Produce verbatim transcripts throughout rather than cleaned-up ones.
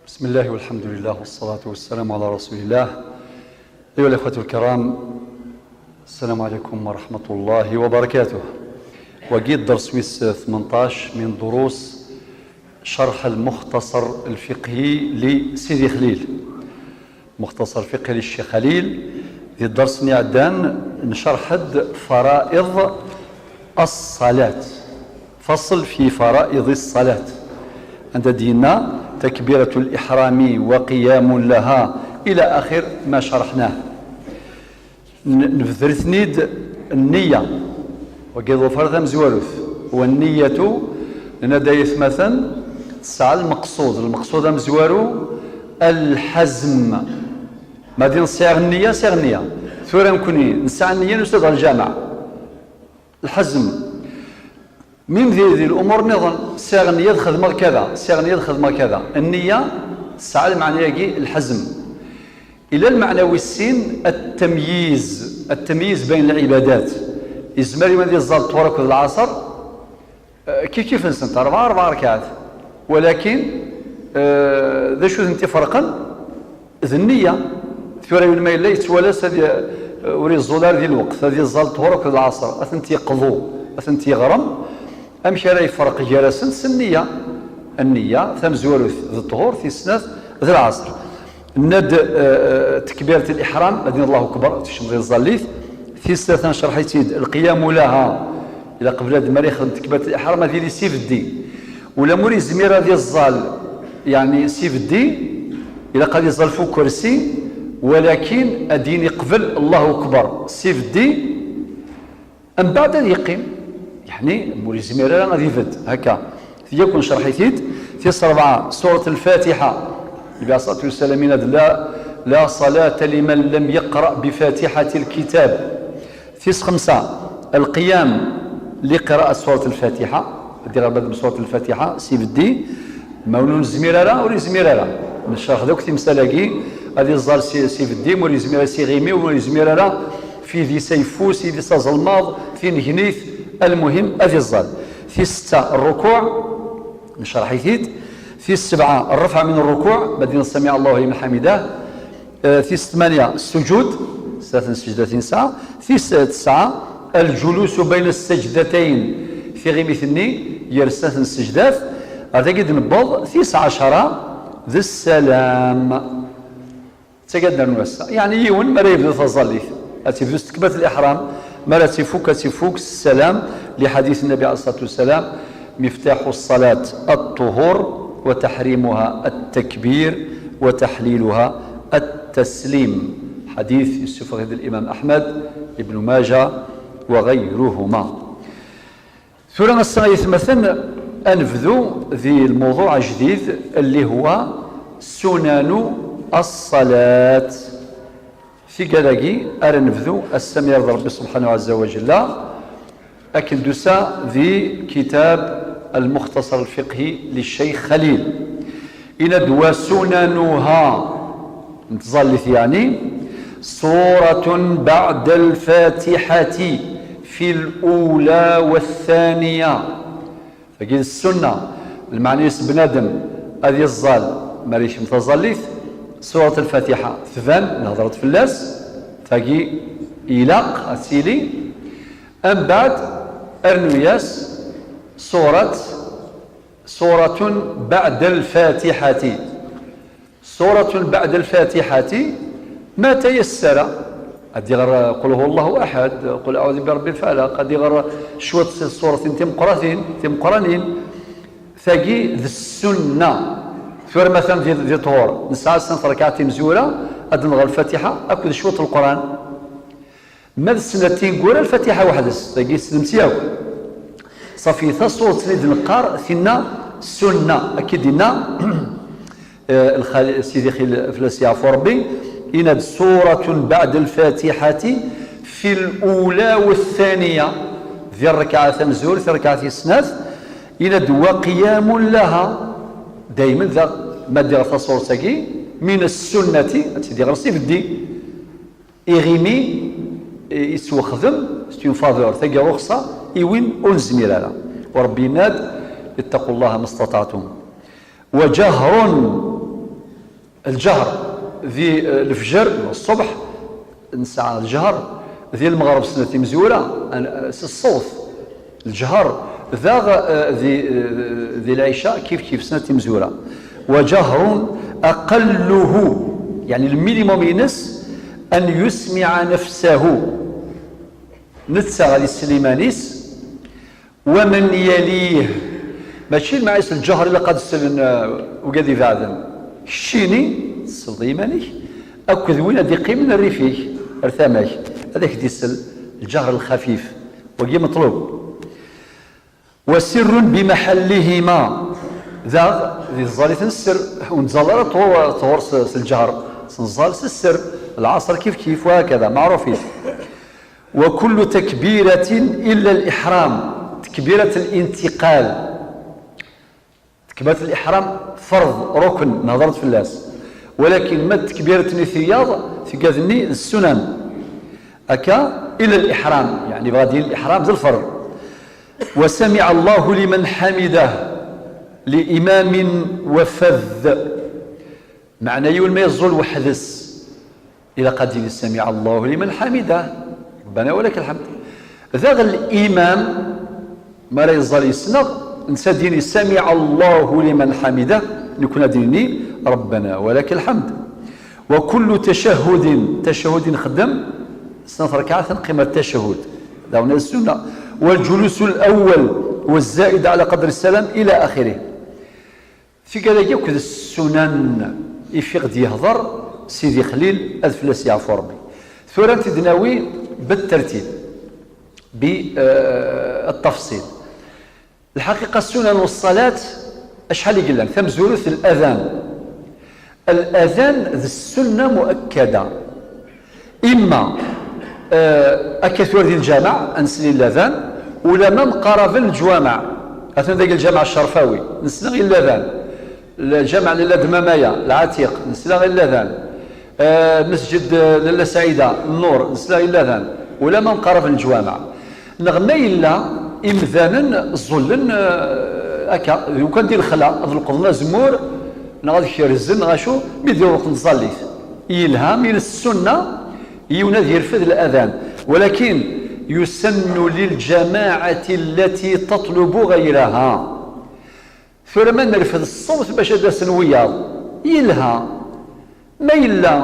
بسم الله والحمد لله والصلاة والسلام على رسول الله. أيها الإخوة الكرام، السلام عليكم ورحمة الله وبركاته. وقيت درس ويس ثمنطاش من دروس شرح المختصر الفقهي لسيدي خليل. مختصر فقهي للشيخ خليل. دي الدرس نعدان نشرح فرائض الصلاة. فصل في فرائض الصلاة. عند دينا تكبيرة الإحرام وقيام لها إلى آخر ما شرحناه. نبذرثنيد النية. وقد وفرت مزوروث. والنية لنا دايث مثلا تسعى المقصود. المقصود مزوارو الحزم. ما دين سعر النية، سعر النية. ثورة نكوني نسعى النية نسعى الجامع. الحزم. من ذي، ذي الأمور نظن سعر النية خدمة كذا، سعر النية خدمة كذا. النية تسعى المعنى يجي الحزم. إلى المعنى والسين التمييز، التمييز بين العبادات. يزمر يوم ذي الزال طورك العصر، آه، كيف كيف نسنت أربعة، أربع ركعات. ولكن، آه، ذا شو ذنتي فرقا؟ ذا النية. ثورة يوم ما إلا يتولى سدي، آه، وري الزولار ذي الوقت، ذي الزال طورك العصر، أثنتي قضو، أثنتي غرم. أمشي على يفرق جرسن النية. النية ثم زوروث ذي الطهور، ثي السنة ذي العصر. ند، آه، آه، تكبيرة الإحرام، أدين الله أكبر، تشمضي الزليت. ثي السنة شرحيتيد القيام لها. إلى قبل هاد ما يخدم تكبيرة الإحرام، هذه لي سيف الدين. ولا موري زمير هذه الزال، يعني سيف الدين، إلى قد يزال فوق كرسي، ولكن أديني قبل الله أكبر، سيف الدين. أم بعد أن يقيم، يعني موري زمير غادي يفد هكا. يكون شرحيتيد. ثي السربعة سورة الفاتحة. النبي عليه الصلاة والسلام ينادي: "لا، لا صلاة لمن لم يقرأ بفاتحة الكتاب". ثيس خمسة، القيام لقراءة سورة الفاتحة. دي غير بعد سورة الفاتحة، سي بدي. ما ولو نزمير راه، ولي زمير راه. نشرح دوك تمثالاكي. هذه الزار سي، سي بدي، ولي زمير سي غيمي، ولي زمير راه. في ذي سيفو، سي ذي سازلماض، في نجنيث. المهم، هذه الزار. في ستة، الركوع. نشرح يثيد. في السبعة الرفع من الركوع، بعدين سمع الله لمن حمده. آه، في الثمانية السجود، ثلاث سجدات نساء. في الس-، تسعة الجلوس بين السجدتين، في غيميثني يرسث السجدات. هذا قد نبض في عشرة ذي السلام. تقدر نوسع. يعني يون مرة يبدو تظليث. أتبدو استكبت الإحرام. مرة تفك، تفك السلام، لحديث النبي عليه الصلاة والسلام: "مفتاح الصلاة الطهور، وتحريمها التكبير، وتحليلها التسليم". حديث يسفغد الإمام أحمد، ابن ماجه، وغيرهما. ثورة الساعة يثمثن أنفذو ذي الموضوع الجديد اللي هو سنن الصلاة. في قالقي أرنفذو السمير ربي سبحانه عز وجل. أكن دوسا ذي كتاب المختصر الفقهي للشيخ خليل. إن دوا سننها، نتظلث يعني، سورة بعد الفاتحة في الأولى والثانية. فقيد السنة، المعنى يس بنادم، هذه الظال، ماليش متظلث، سورة الفاتحة، ثبان، نهضرت في اللاس، فقي إلاق، أسيلي، أم بعد، أرنوياس، سورة سورة بعد الفاتحة. سورة بعد الفاتحة ما تيسر. هادي غير قل هو الله أحد، قل أعوذ برب الفلق، هادي غير شوية سورة تمقراتين، تمقرانين. ثاقي ذي السنة. ثور مثلا ذي، ذي طهور. نسعى سنة ركعتين مزورة، أدن غير الفاتحة، أكد شوية القرآن. ما السنة تينقول الفاتحة وحدس، تاقي سلمت ياك. صافي، ثا صورة سنيد نقار، ثنا سنة، أكيد إنا، آه، الخالي-، سيدي خيل فلاس يعفو ربي، إناد سورة بعد الفاتحة في الأولى والثانية، ذي الركعة ثمزور، ذي الركعة ثلاث، إناد وقيام لها، دايما ذا ما دير ثا صورة تاقي، من السنة، تيدي غير سيف الدين. إغيمي، إسوخدم، c'est une faveur، تاقي رخصة، إوين أنزمير لها. وربي ناد: "اتقوا الله ما استطعتم". وجهر، Lǧehr di, eh, lefjer, ṣṣbeḥ, nesɛa lǧehr, di lmeɣreb snat imezwura, an-, s ṣṣut, lǧehr, daɣ, eh, di, eh, di lɛica kif kif snat imezwura. وجهر أقله، يعني le minimum ines, أن يسمع نفسه، netta ad isel iman-is, ومن يليه، mačči lmeɛna-s lǧehr ilaq ad slen, uh, ugad ibeɛden. Keččini, tesleḍ i yiman-ik, akked win ad iqqimen rrif-ik, ar tama-k, ad ak-d-isel lǧehr lxafif. Wagi meṭlub. وسر بمحلهما. Daɣ, di tẓallit n sser, ur nettẓall ara ṭhur, ṭhur s, s lǧehr, s nettẓall s sser, lɛaṣer kif kif, وهكذا، meɛrufit. وكل تكبيرة إلا الإحرام، تكبيرة الانتقال. تكبيرة الإحرام فرض، ركن، نهضرت في الناس. ولكن ما تكبيرة الثياض، تقاذني السنن. أكا إلا الإحرام، يعني بغادي الإحرام ذا الفرض. وسمع الله لمن حمده لإمام وفذ. Meɛna yiwen ma yeẓẓul weḥd-s, ilaq ad d-yini سمع الله لمن حمده، ربنا ولك الحمد. Daɣ limam, ma ara yeẓẓal yesneɣ, netta ad d-yini سمع الله لمن حمده، nekni ad d-nini ربنا ولك الحمد. وكل تشهد، tacahhud i nxeddem, snat rkaɛat neqqim ar tacahhud. Daɣen d ssunna. والجلوس الأول والزائد على قدر السلام إلى آخره. Tigad-agi akk d ssunan i fiɣ d-yehḍer Sidi Xlil, ad fell-as yeɛfu Ṛebbi. Tura ad t-id-nawi بالترتيب، ب, eh, التفصيل. Lḥaqiqa, ssunan n ṣṣalat acḥal i yellan? Tamezwarut, الأذان. الأذان d ssunna muakkada. Imma, eh, akka tura di lǧameɛ, ad nsel i lladan, ulamma mqaraben leǧwameɛ. Atan dagi lǧameɛ Ccerfawi, nesla i lladan. Lǧameɛ n Lalla Dmamaya, Lɛatiq, nesla i lladan. Eh, mesǧid, eh, Lalla Saɛida, Nnur, nesla i lladan. Ulamma mqaraben leǧwameɛ. Neɣ ma yella imdanen ẓẓullen, eh, akka, lukan di lexla, ad leqḍen azemmur, neɣ ad kerzen, neɣ acu, mi d-iruq n tẓallit. Yelha, mi d ssunna, yiwen ad yerfed الأذان. ولكن يسن للجماعة التي تطلب غيرها. Tura ma nerfed ṣṣut bac ad d-asen wiyaḍ, yelha. Ma yella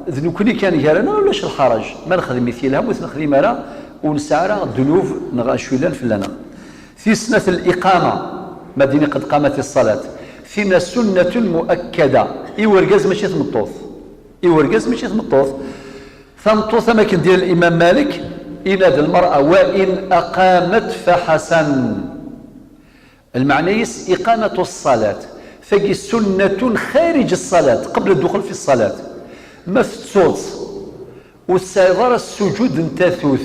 d nekni kan gar-aneɣ, ulac lḥaṛaj. Ma nexdem-it yelha, ma ur t-nexdim ara, ur nesɛi ara ddnub neɣ acu yellan fell-aneɣ. Tis snat, الإقامة، ma d-nini قد قامت الصلاة. Tinna سنة مؤكدة. I urgaz, mačči i tmeṭṭut. I urgaz, mačči i tmeṭṭut. Tameṭṭut, am akken d-yenna Limam Malik, yenna-d المرأة وإن أقامت فحسن. Lmeɛna-is إقامة الصلاة. Tagi سنة خارج الصلاة، قبل الدخول في الصلاة. Ma tettuḍ ur tesɛiḍ ara ssuǧud n tatut.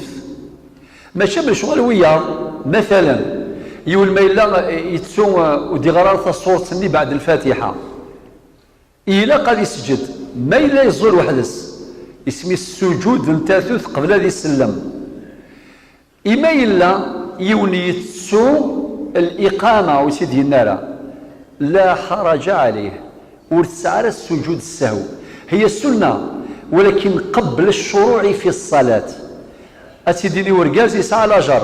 Mačči am lecɣal wiyaḍ, matalan, yiwen ma yella yettu, eh, ur d-iɣar ara taṣṣurt-nni beɛd lfatiḥa. Ilaq ad iseǧǧed, ma yella yeẓẓul weḥd-s, isem-is ssuǧud n tatut qbel ad isellem. I ma yella yiwen yettu liqama ur s-id-yenni ara, la ḥaraǧa ɛalayh, ur tesɛi ara ssuǧud ssehw. Hiya ssunna, walakin qabla ccuruɛi fi ṣṣalat. Ad tt-id-yini urgaz yesɛa lajer,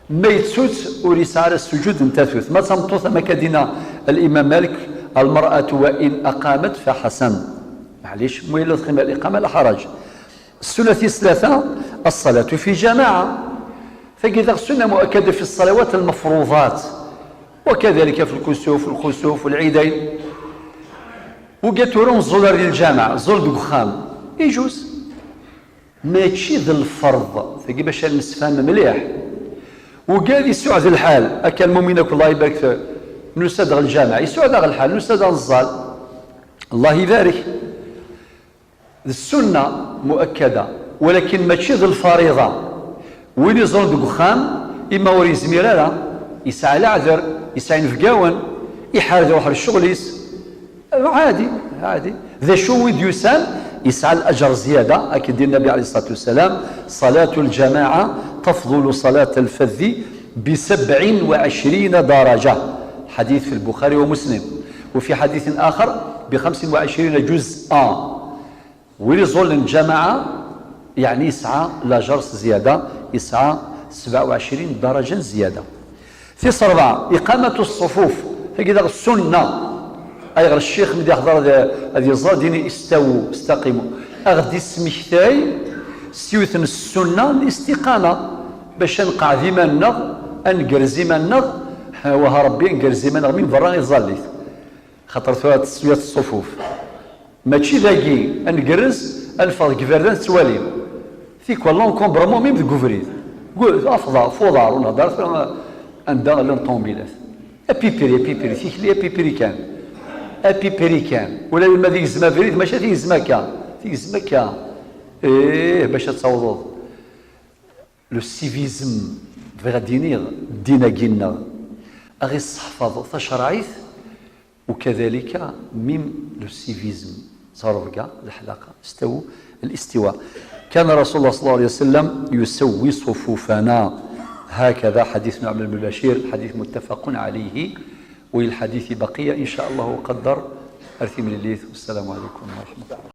ma yettu-tt ur yesɛi ara ssuǧud n tatut. Ma d tameṭṭut, am akka d-yenna Limam Malik, المرأة وإن أقامت فحسن. Maɛlic, ma yella teqqim liqama, la ḥaraǧ. Ssunat tis tlata, الصلاة في جماعة. Tagi daɣ ssunna muakkada fi ṣṣalawat lmefruḍat. وكذلك في الكسوف والخسوف والعيدين. Wigi tura ur nẓul ara di lǧameɛ, ẓul deg uxxam. Ijuz. Mačči d lferḍ. Tagi bac ad nemsefham mliḥ. Wigi ad isuɛed lḥal. Akka lmumin akk, Allah ibarek, nusa-d ɣer lǧameɛ. Isuɛed-aɣ lḥal, nusa-d ad nẓal. Allah ibarek. D ssunna muakkada, walakin mačči d lfariḍa. Win iẓẓullen deg uxxam, imma ur yezmir ara, yesɛa leɛder, yesɛa inebgawen, iḥar ad iruḥ ar ccɣel-is, ɛadi, ɛadi. D acu i d-yusan, yesɛa lajer zzyada, akken d-yenna Nnbi ɛalayhi ṣṣalatu wassalam, صلاة الجماعة تفضل صلاة الفذ بسبع وعشرين درجة. حديث في البخاري ومسلم. وفي حديث آخر، ب خمس وعشرين جزءا. Win iẓullen lǧamaɛa, yeɛni yesɛa la jersey zzyada, yesɛa sebɛa u ɛecrin daraǧa n zzyada. Tis ṛebɛa, iqamatu ṣṣufuf, tagi daɣ ssunna. Ayɣer ccix mi d-iḥḍer ad, ad yeẓẓal, ad d-yini istawu, istaqimu. Ad ɣ-d-ismektay s yiwet n ssunna n listiqama, bac ad nqeɛɛed iman-nneɣ, ad ngerrez iman-nneɣ, ha, wah a Ṛebbi, ad ngerrez iman-nneɣ mi berra i tẓallit. Xaṭer tura teswiḍ ṣṣufuf. Mačči dagi, ad ngerrez, ad neffeɣ deg iberdan tettwalim. Tikwal l'encombrement même deg ubrid. Gu-, afḍar, ɣef uḍar, ur nehder ara anda llan ṭṭumubilat. Apipiri, apipiri, tikli apipiri kan. Apipiri kan. Ula d ma d igzem abrid, mačči ad t-igzem akka. T-igzem akka. Ih, bac ad tawḍeḍ. Le civisme, bɣiɣ ad d-iniɣ, ddin-agi-nneɣ, ad ɣ-isseḥfaḍ tacerɛit, وكذلك même le civisme. Ẓerb kra leḥlaqa, استووا الاستواء. كان رسول الله صلى الله عليه وسلم يسوي صفوفنا هكذا، حديث نعمان بن بشير، حديث متفق عليه، وللحديث بقية إن شاء الله وقدر. Ar timlilit, والسلام عليكم ورحمة الله.